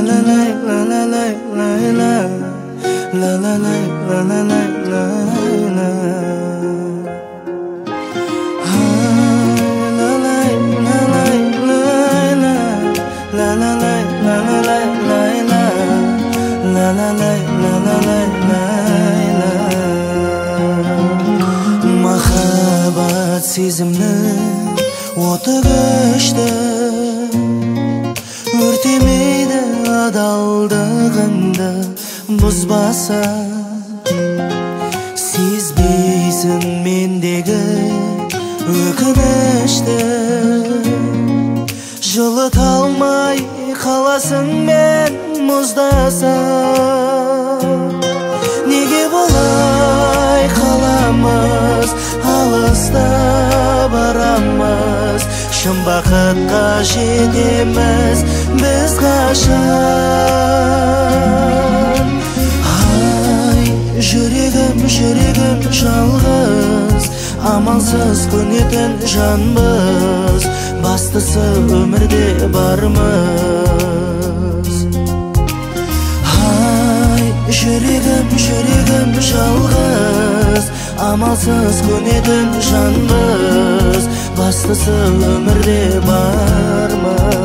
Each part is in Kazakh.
la la la la la la la la la la la la la la. La la la la la la la la la la la la la. Махаббат сезімнің оты күшті, өртемейді адалдығыңды бұзбаса. Сезбейсің мендегі өкінішті, жылыта алмай қаласың мен мұздасам. Неге бұлай қаламыз, алыста барамыз, шын бақытқа жетеміз біз қашан? Ай, жүрегім, жүрегім жалғыз, амалсыз көнетін жанбыз, бастысы өмірде бармыз. Ай, жүрегім, жүрегім жалғыз, амалсыз көнетін жанбыз, бастысы өмірде бармыз.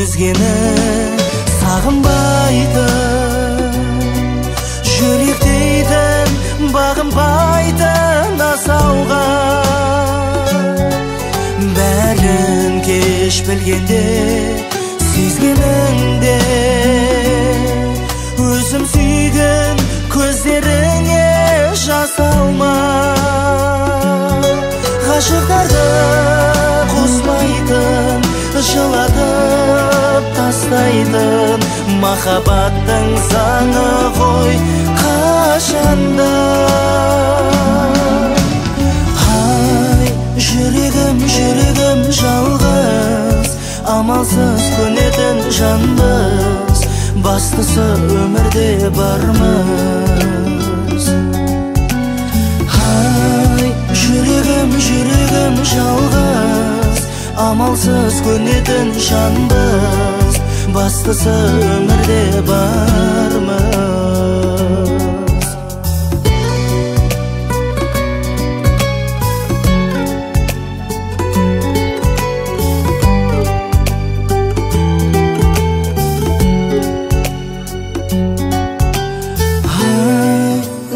Өзгені сағынбайтын, жүректейтін, бағынбайтын асауға. Бәрін кеш білгенде, сезгеніңде, өзім сүйген көздеріңе жас алма. Ғашықтарды қоспайтын, жылатып тастайтын махаббаттың заңы ғой қашанда. Ай, жүрегім, жүрегім жалғыз, амалсыз көнетін жанбыз, бастысы өмірде бармыз. Ай, жүрегім, жүрегім жалғыз, амалсыз көнетін жанбыз, бастысы өмірде бармыз.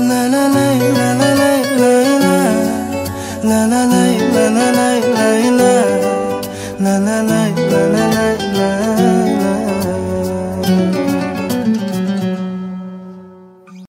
La la la la la la la la la la la la la la la la la la la.